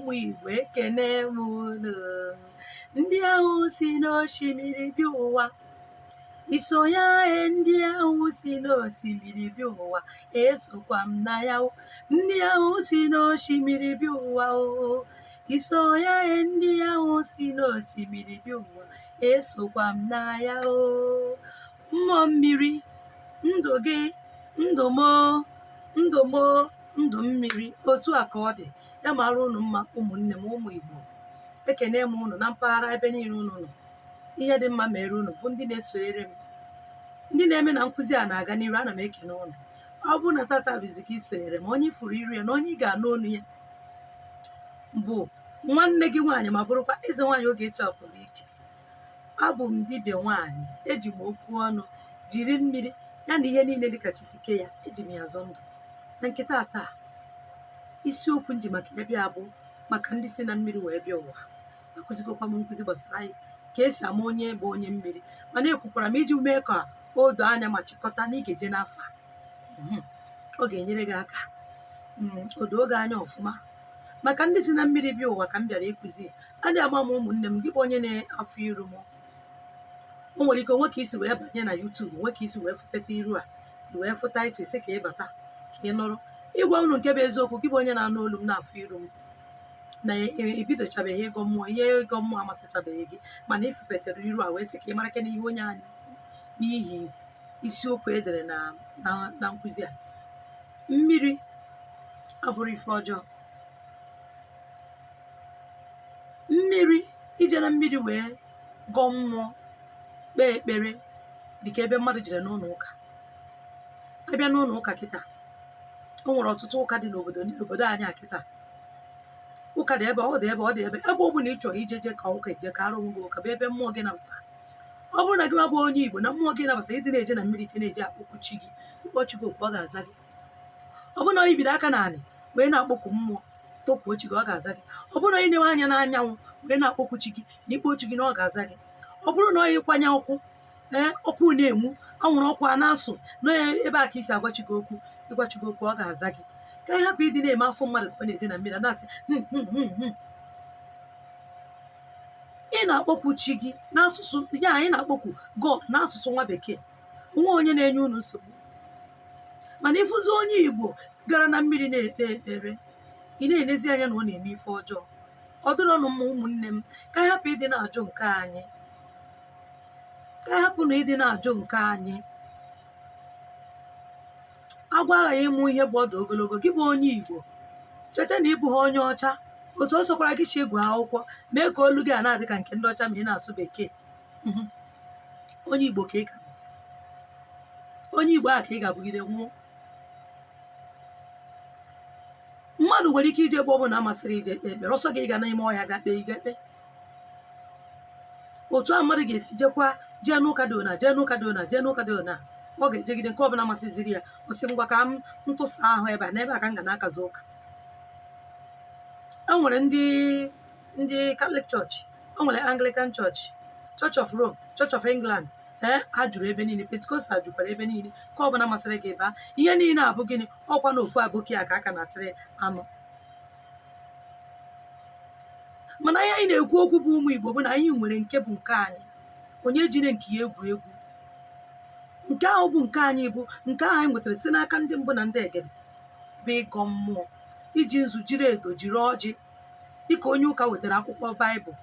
Ụmụ Igbo, ekene m unu. Ndị ahụ si n'osimiri bịa ụwa, iso ya e. Ndị ahụ si n'osimiri bịa ụwa, esokwa m na ya o. Ndị ahụ si n'osimiri bịa ụwa o, iso ya e. Ndị ahụ si n'osimiri bịa ụwa, esokwa m na ya o. Mmụọ mmiri, ndụ gị, ndụ mo, ndụ mo, ndụ mmiri. Otu a ka ọ dị. Ya mara unu mma, ụmụnne m, ụmụ Igbo. Ekene m unu na mpaghara ebe niile unu nọ. Ihe dị mma mere unu bụ ndị na-esonyere m, ndị na-eme na nkụzi a na-aga n'iru. Ana m ekene unu. Ọ bụrụ na tata bụzi ka ị sonyere m, onye ifuru iru ya na onye ị ga-anụ onu ya bụ nwanne gị nwaanyị, ma bụrụkwa eze nwaanyị Ogechi pụrụ iche. Abụ m dibịa nwaanyị. Eji m okwu ọnụ, jiri mmiri ya na ihe niile dịka chisike ya, eji m ya azọ ndụ. Na nke taa, isiokwu nji maka ya bịa bụ maka ndị si na mmiri wee bịa ụwa. Akụzigokwa m nkụzi gbasara anyị ka esi ama onye bụ onye mmiri, mana ekwukwara m iji mee ka o doo anya ma chịkọta na ị ga-eje n'afa. Ọ ga-enyere gị aka o doo gị anya ọfụma. Maka ndị si na mmiri bịa ụwa ka m bịara ịkụzi. Adịghị agba m, ụmụnne m. Gị bụ onye na-afụ iru m, o nwere ike onwe ka isi wee banye na YouTube, nwe ka isi wee fụpeta iru a, i wee fụta ịtụ isi ka ị bata ka ị nụrụ. Ịgwa unu nke bụ eziokwu, gị bụ onye na-anụ olu m, na-afụ iru m, na ebidochabeghị ịgọ mmụọ, ihe ịgọ mmụọ amasịchabeghị gị, mana ịfụpetere iru a wee sị ka ị mara kene ihe onye a na-ekwu n'ihi isiokwu edere na nkụzi a. Mmiri abụrụ ife ọjọọ. Mmiri, ije na mmiri wee gọọ mmụọ, kpee ekpere, dịka ebe mmadụ jere n'ụlọ ụka. Abịa n'ụlọ ụka kịta, o nwere ọtụtụ ụka dị n'obodo, n'obodo anyị a kịta. Ụka dị ebe ọ dị, ebe ọ dị, ebe ọ bụla ị chọrọ ije je ka ụka, ije ka arụ onwe gị ụka bụ ebe mmụọ gị nabata. Ọ bụrụ na gị bụ onye Igbo na mmụọ gị nabata ịdị na-eje na mmiri, je na-eje akpọkwu chi gị, ịkpọ chi gị okwu, ọ ga-aza gị. Ọ bụrụ na ibido aka n'anị wee na-akpọkwu mmụọ, kpọkwuo chi gị, ọ ga-aza gị. Ọ bụrụ na ị na-enwe anya n'anyanwụ wee na-akpọkwu chi gị na ikpo chi gị, na ọ ga-aza gị. Ọ bụrụ na ọ ịkwanye ọkụ, ee, ọkụ na-enwu, anwụrụ ọkụ a na-asụ na ebe a ka isi agwa chi gị okwu, ịgwa chi gị okwu, ọ ga-aza gị. Ka ị hapụ ịdị na-eme afọ mmadụ ka ọ na-eje na mmiri a na-asị hmm, hmm, hmm, hmm. Ị na-akpọkwu chi gị n'asụsụ ya, anyị na-akpọkwu God n'asụsụ nwa bekee. Onwe onye na-enye unu nsogbu, mana ịfụzi onye Igbo gara na mmiri na-ekpe ekpere, ị na-enezi anya na ọ na-eme ife ọjọọ. Ọ dịrọnụ mma, ụmụnne m. Ka anyị hapụ ịdị na-ajụ nke anyị, ka anyị hapụ na ịdị na-ajụ nke anyị. Agwa aghaghị ịmụ ihe bụ ọdụ ogologo. Gị bụ onye Igbo, cheta na ịbụ ha onye ọcha. Otu ọ sọkwara gị si gụọ akwụkwọ, mee ka olu gị a na-adị ka nke ndị ọcha ma ị na-asụ bekee, onye Igbo ka ị ga bụ. Onye Igbo a ka ị ga-abụgide nwụọ. Mmadụ nwere ike ije ebe ọ bụla masịrị ije kpee ekpere. Ọsọ gị ịga n'ime ọhịa ga kpee, ịga kpee. Otu a mmadụ ga-esi jekwa jee n'ụka dị ona, jee n'ụka dị ona, jee n'ụka dị ona, ọ ga-ejegide nke ọbụla masịziri ya. Ọ sị, ngwa, ka m ntụsa ahụ ebe a, n'ebe a ka m ga na-akazi ụka. E nwere ndị Catholic Church, o nwere Anglican Church, Church of Rome, Church of England. Ee, ha juru ebe niile. Pentecostal jukwara ebe niile. Ka ọbụla masịrị gị baa. Ihe niile abụ gịnị? Ọkwa na ofu abụki a ka aka na-achịrị anụ. Mana ihe anyị na-ekwu okwu bụ, ụmụ Igbo, bụ na anyị nwere nke bụ nke anyị. Onye jiri nke ya egwu egwu. Nke ahụ bụ nke anyị, bụ nke ahụ anyị nwetara site n'aka ndị mbụ na ndị egede, bụ ịgọ mmụọ, iji nzu, jiri edo, jiri ọjị. Dịka onye ụka wetara akwụkwọ Baịbụl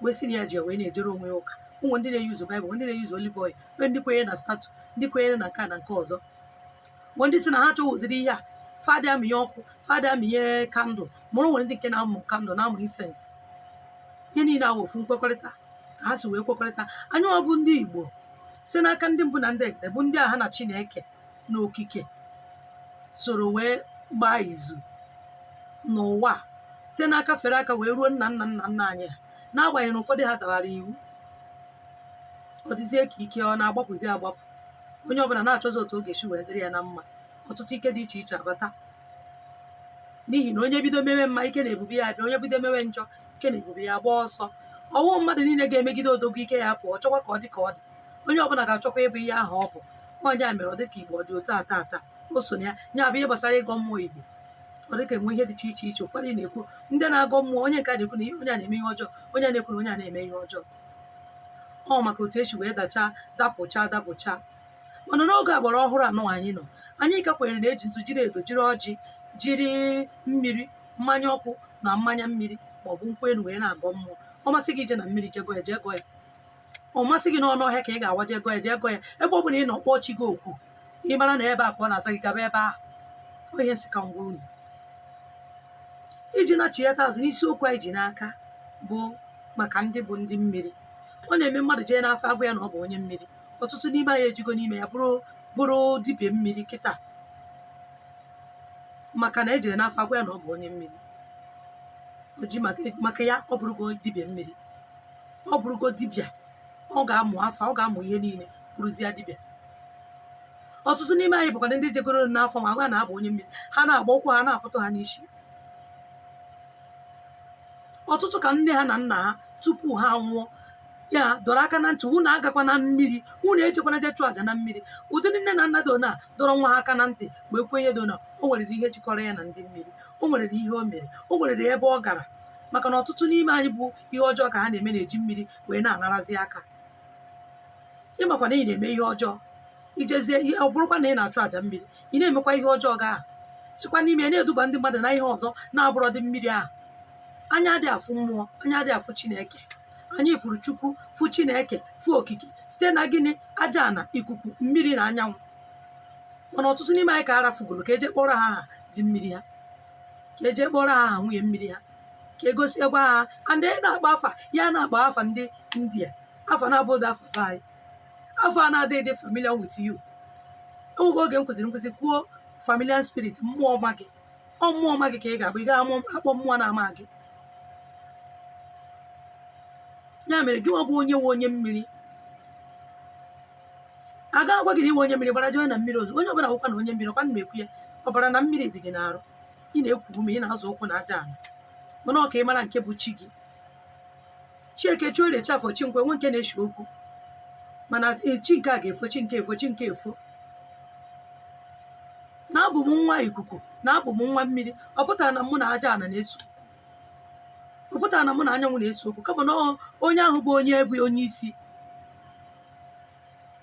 wee sị na ya ji wee na-ejere onwe ya ụka, ụmụ ndị na-eyuzu Baịbụl, ndị na-eyuzu olive oil, nwee ndị kwenyere na statue, ndị kwenyere na nke a na nke ọzọ, bụ ndị sị na ha achọghị ụdịrị ihe a. Fadị amịnye ọkụ, fadị amịnye candle, mụrụ nwere ndị nke na-amụ candle, na-amụ incense. Ihe niile ahụ, ofu nkwekọrịta ka ha si wee kwekọrịta. Anyị ọ bụ ndị Igbo si n'aka ndị mbụ na ndị egede, bụ ndị a ha na Chineke na okike soro wee gbaa izu n'ụwa, site n'aka fere aka wee ruo nna nna nna nna anyị ha. N'agbanyeghị na ụfọdụ ha dabara iwu, ọ dịzie ka ike ọ na-agbapụzi agbapụ, onye ọbụla na-achọzi otu ọ ga-esi wee dịrị ya na mma. Ọtụtụ ike dị iche iche abata, n'ihi na onye bido mewe mma, ike na ebube ya abịa. Onye bido mewe njọ, ike na ebube ya gbaa ọsọ. Ọwụ mmadụ niile ga-emegide odogwu ike ya pụọ, chọkwa ka ọ dị ka ọ dị. Onye ọbụla ga-achọkwa ịbụ ihe ahụ ọ bụ. Onye a mere ọ dị ka Igbo ọ dị otu a taa taa, o so na ya. Ya bụ ihe gbasara ịgọ mmụọ Igbo. Ọ dịka enwe ihe dịcha iche iche. Ụfọdụ na-ekwu, ndị na-agọ mmụọ, onye nke a na-ekwu na onye a na-eme ihe ọjọọ, onye a na-ekwu na onye a na-eme ihe ọjọọ. Ọ maka otu esi wee dachaa, dapụcha dapụcha. Mana n'oge agbara ọhụrụ anọ anyị nọ, anyị ka kwenyere na eji nzu, jiri edo, jiri ọjị, jiri mmiri, mmanya ọkụ na mmanya mmiri maọbụ nkwụ elu wee na-agọ mmụọ. Ọ masị gị ije na mmiri, jego ya, jee gọọ ya. Ọ masị gị n'ọnụ ọhịa ka ị ga-awa, jee gọọ ya, jee gọọ ya. Ebe ọ bụla ị nọ kpọọ chi gị okwu, ị mara na ebe a ka ọ na-aza gị, gaba ebe ahụ. Ọ ihe nsị ka ngwa unu iji nachighata azụ n'isiokwu anyị ji n'aka bụ maka ndị bụ ndị mmiri. Ọ na-eme mmadụ jee n'afọ, agwa ya na ọ bụ onye mmiri. Ọtụtụ n'ime anyị ejigo n'ime ya bụrụ dibịa mmiri kịta, maka na ejere n'afọ agwa ya na ọ bụ onye mmiri. O ji maka ya ọ bụrụgo dibịa mmiri, ọ bụrụgo dibịa, ọ ga-amụ afa, ọ ga-amụ ihe niile, bụrụzie dibịa. Ọtụtụ n'ime anyị bụkwa ndị jegoro n'afọ ma agwa na-abụ onye mmiri, ha na-agba ụkwụ, ha na-akụtụ ha n'isi. Ọtụtụ ka nne ha na nna ha tupu ha nwụọ ya dọrọ aka na ntị, unu agakwa na mmiri, unu ejekwana je chụọ àjà na mmiri. Ụdịrị nne na nna dị na dọrọ nwa ha aka na ntị wee kwuo ihe dị na o nwere ihe jikọrọ ya na ndị mmiri, o nwere ihe o mere, o nwere ebe ọ gara. Maka na ọtụtụ n'ime anyị bụ ihe ọjọọ ka ha na-eme, na-eji mmiri wee na-anarazi aka. Ịmakwa na ị na-eme ihe ọjọọ, ijezie ihe, ọ bụrụkwa na ị na-achụ àjà mmiri, ị na-emekwa ihe ọjọọ gaa sikwa n'ime ya na-eduba ndị mmadụ na ihe ọzọ na-abụrọ dị mmiri ahụ. Anya adị afụ mmụọ, anya adị afụ Chineke. Anyị fụrụ Chukwu, fụ Chineke, fụ okike site na gịnị? Aja na ikuku, mmiri na anyanwụ. Mana ọtụtụ n'ime anyị ka a rafugoro ka eje kpọrọ ha aha dị mmiri ha, ka eje kpọrọ ha aha nwunye mmiri ha, ka egosi gwa ha. And ị na-akpọ afa ya, na-akpọ afa ndị India, afa na-abụghị afa be anyị, afọ a na-adịghị dị familiar with you. Enweghị oge m kwesịrị nkwesị kwuo familiar spirit, mmụọ ọma gị. Ọ mmụọ ọma gị ka ị ga-akpọ. Ị ga-amụ akpọ mmụọ na-ama gị. Ya mere, gị nwa bụ onye nwe onye mmiri, a ga-agwa gị na iwe onye mmiri gbara jewe na mmiri ozugbo. Onye ọbụla nwekwa na onye mmiri ọkwa na-ekwu ya, ọbara na mmiri dị gị n'arụ, ị na-ekwu ume, ị na-azụ ụkwụ na aja ala. Mana ọ ka ị mara nke bụ chi gị: Chieke, Chiorie, Chiafọ, Chinkwe, nwe nke na-eshi okwu. Mana chi nke a ga-efo, chi nke efo, chi nke efo. Na abụ m nwa ikuku, na abụ m nwa mmiri, ọ pụtara na mụ na aja ala na-eso, ọ pụtara na mụ na anyanwụ na-eso okwu. Kama na onye ahụ bụ onye bụ onye isi,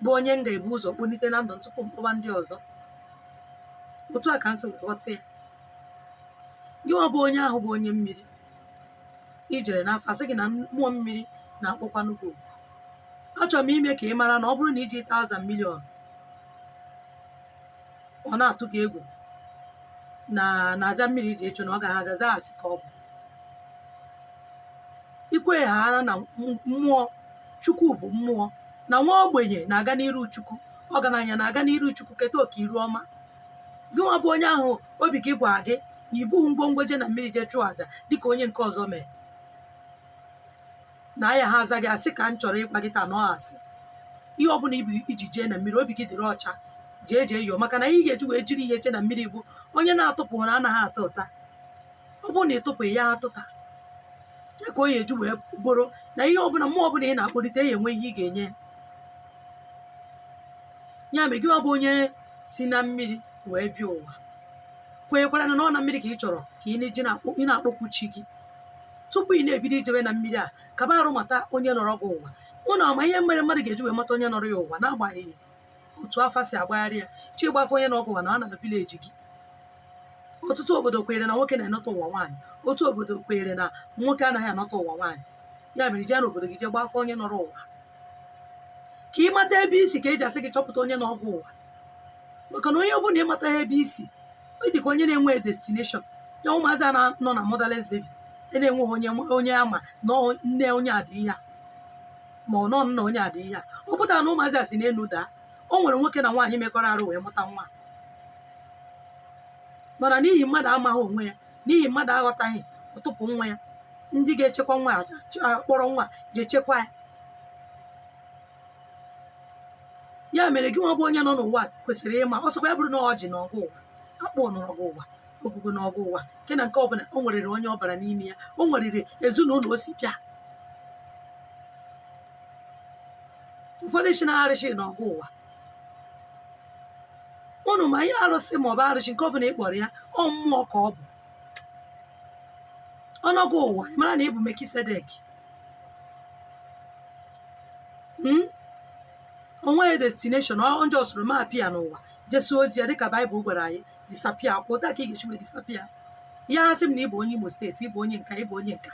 bụ onye m ga-ebu ụzọ kponite na ndụ tupu mkpọba ndị ọzọ. Otu a ka m si wee ghọta ya. Gị nwa bụ onye ahụ bụ onye mmiri, ijere n'afọ, asị gị na mmụọ mmiri na-akpọkwanụ gị oku. Achọrọ m ime ka ị mara na ọ bụrụ na iji 1000 million, ọ na-atụ gị egwu na aja mmiri iji ịchụ na ọ gaghị agazi, asị ka ọ bụ ikwe ha na mmụọ Chukwu bụ mmụọ, na nwa ogbenye na-aga n'iru Chukwu, ọgaranya na-aga n'iru Chukwu, keta oke iru ọma. Gị nwa bụ onye ahụ obi gị gwa gị na ibughị ngwongwo je na mmiri jee chụọ àjà dịka onye nke ọzọ mee na aya ha aza gị, asị ka m chọrọ ịgwa gị taa na ọ asị. Ihe ọbụla ibu iji jee na mmiri, obi gị dịrị ọcha, jee jee yọọ. Maka na ihe ị ga-eji wee jiri ihe jee na mmiri bụ onye na-atụpụ na anaghị ata ụta. Ọ bụrụ na ị tụpụ ya, atụta ya ka o ya eji wee bụrụ na ihe ọbụla, mmụọ ọbụla ị na-akpọlite ya, enwe ihe ị ga-enye ya. Ya mere, gị nwa bụ onye si na mmiri wee bịa ụwa, kwenyekwara na ọ na mmiri ka ị chọrọ ka ị na-eji ị na-akpọkwu chi gị. Tupu ị na-ebido ijebe na mmiri a, kaba arụ mata onye nọrọ gị ụwa. Ụnụ ama ihe mere mmadụ ga-eji wee mata onye nọrọ ya ụwa, n'agbanyeghị otu afa si agbagharị ya, chi gbafe onye nọgụ ụwa na ọ na village gị. Ọtụtụ obodo kwenyere na nwoke na-anọta ụwa nwaanyị, otu obodo kwenyere na nwoke anaghị anọta ụwa nwaanyị. Ya mere, jee n'obodo gị, jee gbafọ onye nọrọ ụwa ka ị mata ebe isi, ka eji asị gị chọpụta onye nọgụ ụwa. Maka na onye ọ bụla ịmata ebe isi, ọ dị ka onye na-enwe destination ya. Ụmụazị a na-nọ na motherless baby, na-enweghị onye onye ama na nne onye a dị ihe a, ma ọ nọ nna onye a dị ihe a. Ọ pụtara na ụmụazị a si n'elu daa. O nwere nwoke na nwaanyị mekọrọ arụ wee mụta nwa. Mana n'ihi mmadụ amaghị onwe ya, n'ihi mmadụ aghọtaghị, ụtụpụ nwa ya, ndị ga-echekwa nwa akpọrọ nwa ji echekwa ya. Ya mere, gị nwa bụ onye nọ n'ụwa kwesịrị ịma ọsọkwa ya bụrụ na ọjị na ọgụ ụwa, akpụ nọrọ gị ụwa, ogugo na ọgụ ụwa, nke na nke ọbụla, o nwerere onye ọ bara n'ime ya, o nwerere ezinụlọ o si bịa. Ụfọdụ si na-arịsị n'ọgụ ụwa ụnụ ma ihe arụsị ma ọ bụ arụsị, nke ọbụla ị kpọrọ ya, ọ mmụọ ka ọ bụ. Ọnọgụ ụwa, ị mara na ị bụ Mekisedek. O nweghị destination. Ọ njọ soro ma apịa n'ụwa jesi ozi ya dịka Baịbụl gwara anyị, disappear kwa ụta ka ị ga-esi wee disappear ya. Ha sị m na ị bụ onye Imo Steeti, ị bụ onye nka, ị bụ onye nka,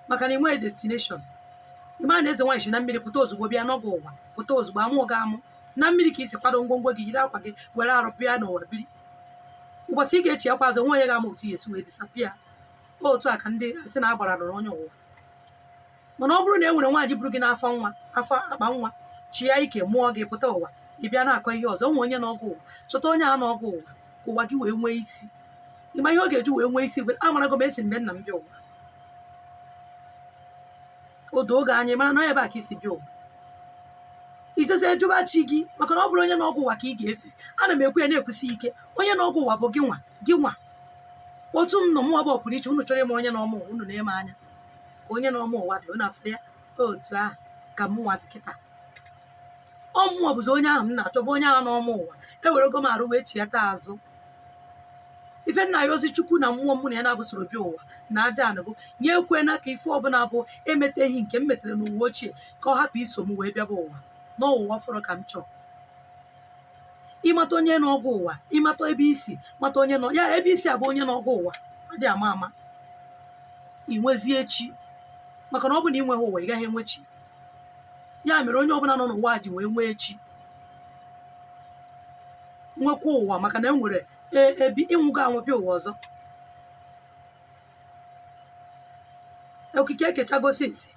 maka na ị nweghị destination. Ị mara na eze nwaanyị si na mmiri pụta ozugbo bịa n'ọgụ ụwa, pụta ozugbo amụọ gị amụ na mmiri ka isi kwado ngwongwo gị, yiri akwa gị, were arụ bịa n'ụwa biri. Ụbọchị ị ga-echi akwa azụ, nwa onye ga-ama otu ya esi wee disappear. Otu a ka ndị sị na agbara lụrụ onye ụwa. Mana ọ bụrụ na e nwere nwaanyị buru gị n'afọ nwa, afọ akpa nwa, chi ya ike mụọ gị pụta ụwa, ị bịa na-akọ ihe ọzọ. Onwe onye n'ọgụ ụwa, chọta onye a n'ọgụ ụwa ka ụwa gị wee nwee isi. Ịma ihe ọ ga-eji wee nwee isi bụ amarago m esi mgbe nna m bịa ụwa. O doo oge anya, mara na ebe a ka isi bịa ụwa. Ijezie jụba chi gị, maka na ọ bụrụ onye n'ọgụ ụwa ka ị ga-efe. Ana m ekwu ya na-ekwusi ike, onye n'ọgụ ụwa bụ gị nwa, gị nwa. Otu m nọ, mụnwa bụ ọpụrụ iche. Unu chọrọ ịma onye n'ọmụ ụwa, unu na-eme anya ka onye n'ọmụ ụwa dị unu afọ ya. Otu ahụ ka mụnwa dị kịta. Ọ mụnwa bụzi onye ahụ m na-achọ, bụ onye ahụ n'ọmụ ụwa. Ewerego m arụ wee chiata azụ. Ife nna ya ozi Chukwu na mmụọ mụ na ya na-abụsoro bịa ụwa na aja anụ bụ nye ekwena ka ife ọbụla bụ emeteghị nke m metere n'ụwa ochie ka ọ hapụ iso m wee bịaba ụwa. N'ụwa fọrọ ka m chọọ ịmata onye n'ọgụ ụwa, ịmata ebe isi, mata onye nọ ya ebe isi abụ onye n'ọgụ ụwa adị ama ama. Ị nwezie chi, maka na ọ bụ na ị nweghị ụwa, ị gaghị enwe chi. Ya mere onye ọbụla nọ n'ụwa ji wee nwee chi, nwekwa ụwa, maka na e nwere ebi ịnwụgo anwụ bịa ụwa ọzọ. Okike ekechago sinsi,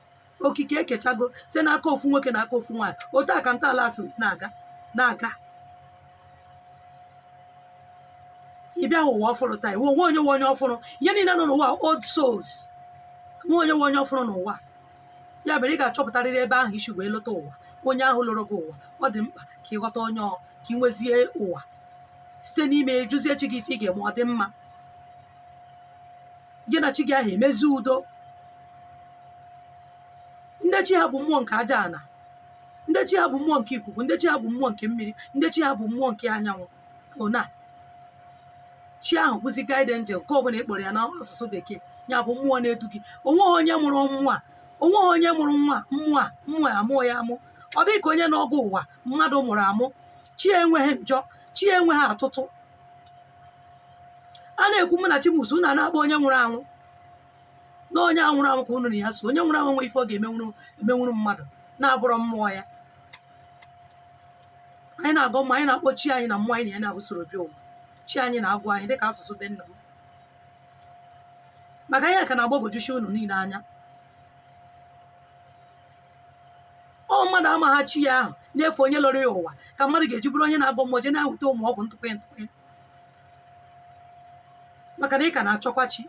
okike ekechago site n'aka ofu nwoke na aka ofu nwaanyị. Otu a ka ntọala asị na-aga na-aga. Ị bịa ụwa ọfụrụ taa, iwe onwe onye nwe onye ọfụrụ. Ihe niile nọ n'ụwa old souls, nwe onye nwe onye ọfụrụ n'ụwa. Ya mere ị ga-achọpụtarịrị ebe ahụ isi wee lọta ụwa, onye ahụ lụrụ gị ụwa. Ọ dị mkpa ka ị ghọta onye ọ, ka ị nwezie ụwa site n'ime jụzie chi gị ife ị ga-eme ọ dị mma. Gị na chi gị ahụ emezi udo. Ndị chi ha bụ mmụọ nke aja ana, ndị chi ha bụ mmụọ nke ikuku, ndị chi ha bụ mmụọ nke mmiri, ndị chi ha bụ mmụọ nke anyanwụ. Ona chi ahụ bụzi guide angel nke ọbụla ị kpọrọ ya n'asụsụ bekee, ya bụ mmụọ na-edu gị. Onweghị onye mụrụ mmụọ a, onweghị onye mụrụ nwa mmụọ a, mmụọ a amụọ ya amụ. Ọ dịghị ka onye n'ọgụ ụwa mmadụ mụrụ amụ. Chi enweghị njọ, chi enweghị atụtụ. A na-ekwu mụ na Chimusu, unu a na-akpọ onye nwụrụ anwụ na onye anwụrụ anwụ ka unu na ya so. Onye nwụrụ anwụ nwe ife ọ ga-emenwuru emenwuru mmadụ na-abụrọ mmụọ ya. Anyị na-agọ mmụọ, anyị na-akpọ chi anyị na mmụọ anyị na ya na-abụsoro bịa ụwa. Chi anyị na-agụ anyị dịka asụsụ be nna m, maka anyị ka na-agbagwojuchi unu niile anya. Ọ mmadụ amagha chi ya ahụ na-efe onye lọrọ ya ụwa ka mmadụ ga-eji bụrụ onye na-agọ mmụọ jee na-eweta ụmụ ọgwụ ntụkwe ntụkwe, maka na ị ka na-achọkwa chi.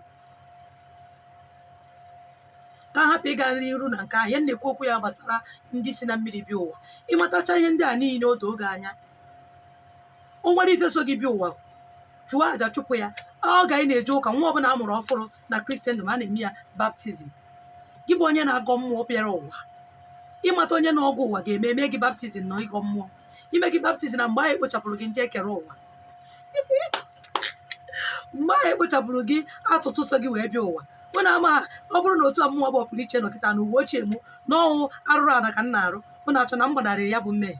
Ka hapụ ịga n'iru na nke ahụ ya na-ekwu okwu ya gbasara ndị si na mmiri bịa ụwa. Ịmatacha ihe ndị a niile o doo gị anya, o nwere ife so gị bịa ụwa, chụọ àjà chụpụ ya. Ọ ga anyị na-eje ụka, nwa ọbụla a mụrụ ọfụrụ na Kristendọm a na-eme ya baptizim. Gị bụ onye na-agọ mmụọ bịara ụwa, ịmata onye na-ọgụ ụwa ga-eme eme gị baptizim na ịgọ mmụọ. Ime gị baptizim na mgbe ahụ ekpochapụrụ gị nje ekere ụwa, mgbe ahụ ekpochapụrụ gị atụtụ so gị wee bịa ụwa. Mụ na ama ọ bụrụ na otu a mmụọ bụ ọpụrụ iche nọkịta na uwe ochie mụ na ọnwụ arụrụ ala ka m na-arụ, mụ na-achọ na m gbanarịrị ya bụ mmehie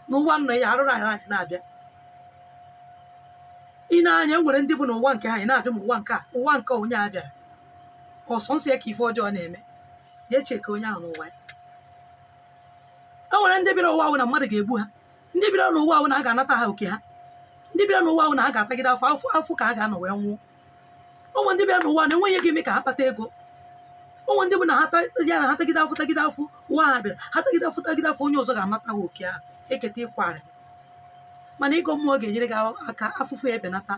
n'ụwa nnọ ya arụrụ ala anyị na-abịa. Ị na-anya enwere ndị bụ n'ụwa nke ha, ị na-ajụ m ụwa nke a, ụwa nke onye a bịara ọsọ nsọ ya ka ife ọjọọ na-eme, jee cheke onye ahụ n'ụwa ya. E nwere ndị bịara ụwa ahụ na mmadụ ga-egbu ha, ndị bịara n'ụwa ahụ na a ga-anata ha oke ha, ndị bịara n'ụwa ahụ na ha ga-atagide afọ afọ afọ ka ha ga-anọ wee nwụọ. Ụmụ ndị bịara n'ụwa na enweghị ihe ga-eme ka ha kpata ego. Ụmụ ndị bụ na ha ya na ha tagide afọ tagide afọ ụwa ha bịara, ha tagide afọ tagide afọ, onye ọzọ ga-anata ha oke ahụ eketa ịkwarị. Mana ịgọ mmụọ ga-enyere gị aka afụfụ ya ebenata.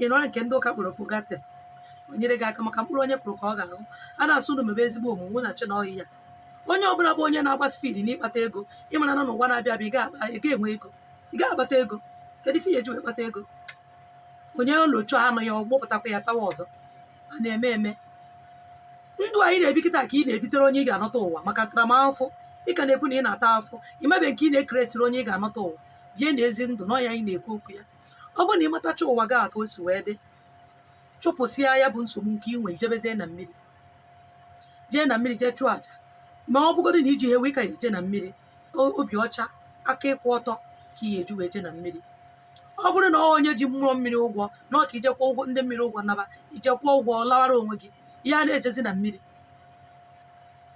Ị nọrọ nke ndị ụka kpọrọ purgatory, o nyere gị aka maka mkpụrụ onye kụrụ ka ọ ga-ahụ. A na-asụ unu mebe ezigbo omume na chi na ọhịa ya. Onye ọbụla bụ onye na-agba spidi n'ịkpata ego, ịmara na n'ụwa na-abịa abịa ị ga-enwe ego, ị ga-akpata ego. Kedu ife ya eji wee kpata ego? Onye locho anụ ya ọgbọpụtakwa ya tawa ọzọ. A na-eme eme ndụ anyị na-ebi kịta ka ị na-ebitere onye ị ga-anọta ụwa maka ntaramahụhụ. Ị ka na-ekwu na ị na-ata afụ, ịmabe nke ị na-ekeretịrị onye ị ga-anọta ụwa. Bie na ezi ndụ n'ọya anyị na-ekwu okwu ya. Ọ bụrụ na ị matacha ụwa gị a ka o si wee dị, Chụpụsịa ya bụ nsogbu nke inwe, ijebezie na mmiri, jee na mmiri, jee chụọ àjà. Ma ọ bụgodị na iji ha ewe ka ya eje na mmiri, obi ọcha, aka ịkwụ ọtọ ka ị ga-eji wee jee na mmiri. Ọ bụrụ na ọ onye ji mmụọ mmiri ụgwọ na ọ ka ijekwa ụgwọ ndị mmiri ụgwọ, naba ijekwa ụgwọ, lawara onwe gị. Ihe a na-ejezi na mmiri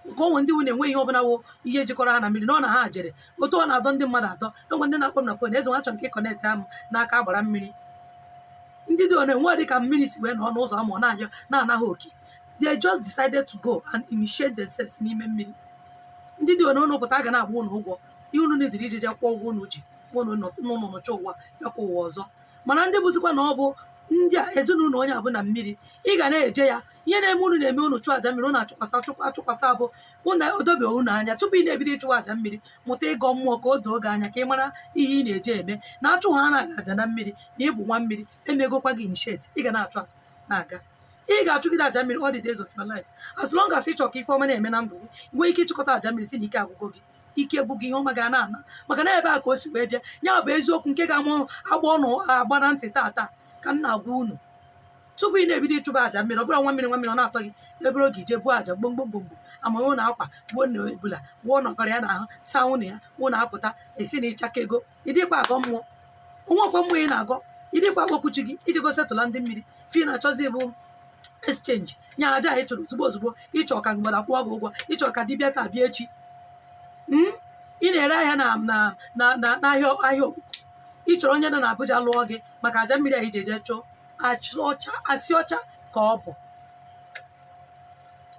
nke onwe ndị nwunye enwe ihe ọbụla wụ ihe jikọrọ ha na mmiri na ọ na ha jere otu ọ na-adọ ndị mmadụ adọ. Enwe ndị na-akpọ m na phone, "Eze nwa, achọ nke connect m n'aka agbara mmiri." Ndị dị one nwe dị ka mmiri si wee nọ n'ụzọ ama ọ na-anyọ na-anaghị oke. They just decided to go and initiate themselves n'ime mmiri. Ndị dị one ụnụ pụta, a ga na-agba ụnụ ụgwọ ihe unu dịrị iji jee kwụọ ụgwọ unu ji ụnụ n'ụnụ nọcha ụwa, bịakwa ụwa ọzọ. Mana ndị bụzikwa na ọ bụ ndị a ezinụlọ onye abụ na mmiri ị ga na-eje ya, ihe na-eme unu na-eme unu chụọ àjà mmiri, unu achụkwasị achụkwa achụkwasị abụ unu odobe unu anya. Tupu ị na-ebido ịchụwa àjà mmiri, mụta ịgọ mmụọ ka o doo gị anya, ka ị mara ihe ị na-eje eme. Na achụ ha anaghị àjà na mmiri na ịbụ nwa mmiri emegokwa gị initiate. Ị ga na-achụ àjà na-aga, ị ga-achụgide àjà mmiri all the days of your life, as long as ị chọrọ ka ife ọma na-eme na ndụ gị. Nwee ike ịchịkọta àjà mmiri si na ike agwụgwọ gị, ike bụ gị, ihe ọma ga na-ana, maka na ebe a ka o si wee bịa. Ya bụ eziokwu nke ga-amụ agba ọnụ agba na ntị taa ka m na-agwa unu. Tupu ị na-ebido ịchụba àjà mmiri, ọ bụrụ nwa mmiri, nwa mmiri ọ na-atọ gị ebere oge ije buo àjà gbomgbom gbomgbom ama ụnụ akwa gbuo na ebula gbuo na ọbara ya na ahụ saa ụnụ ya, ụnụ apụta esi na ịchaka ego. Ịdịkwa agọ mmụọ onwe ọkwa mmụọ ị na-agọ, ịdịkwa akpọkwuchi gị iji gosetụla ndị mmiri fi na-achọzi bụ exchange nya aja anyị chụrụ ozugbo ozugbo. Ịchọ ka mgbada kwụọ gị ụgwọ, ịchọ ka dibịa taa bịa echi. Ị na-ere ahịa na na na na n'ahịa ahịa okpukpu, ị chọrọ onye nọ n'Abuja lụọ gị maka aja mmiri anyị ji eje chụọ ọcha asị ọcha ka ọ bụ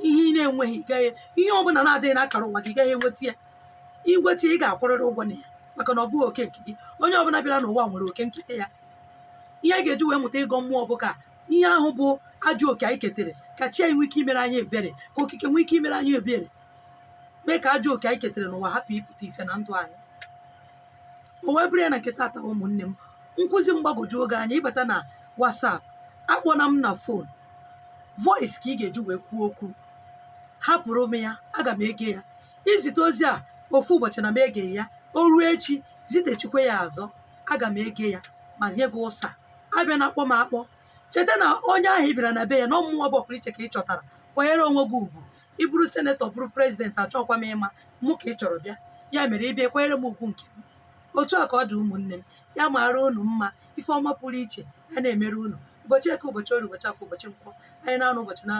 ihe ị na-enweghị. Gaghị ihe ọbụla na-adịghị n'akara ụwa gị gaghị enweta ya. Inweta, ị ga-akwụrịrị ụgwọ na ya, maka na ọ bụghị oke nke gị. Onye ọbụla bịara n'ụwa nwere oke nketa ya. Ihe a ga-eji wee mụta ịgọ mmụọ bụ ka ihe ahụ bụ ajọ oke anyị ketere, ka chi anyị nwee ike imere anyị ebere, ka okike nwee ike imere anyị ebere, mee ka ajọ oke anyị ketere n'ụwa hapụ ịpụta ife na ndụ anyị. O wee bụrụ ya na nke taata, ụmụnne m, nkụzi mgbagwoju oge anya. Ịbata na WhatsApp, akpọna m na phone, voice ka ị ga-eji wee kwuo okwu, hapụrụ m ya, aga m ege ya. Izite ozi a ofu ụbọchị na m egeghị ya, o ruo echi zitechikwa ya azọ, aga m ege ya ma nye gị ụsa. Abịa na akpọ m akpọ. Cheta na onye ahụ ị bịara na be ya na ọmụnwa bụ ọpụrụ iche ka ị chọtara. Kwanyere onwe gị ugwu. Ị bụrụ senator, bụrụ president, achọkwa m ịma mụ ka ị chọrọ bịa. Ya mere ịbịa kwanyere m ugwu nke m. Otu a ka ọ dị, ụmụnne m. Ya mara unu mma, ife ọma pụrụ iche ya na-emere unu. Ụbọchị Eke, ụbọchị Orie, ụbọchị Afọ, ụbọchị Nkwọ, anyị na-anụ ụbọchị na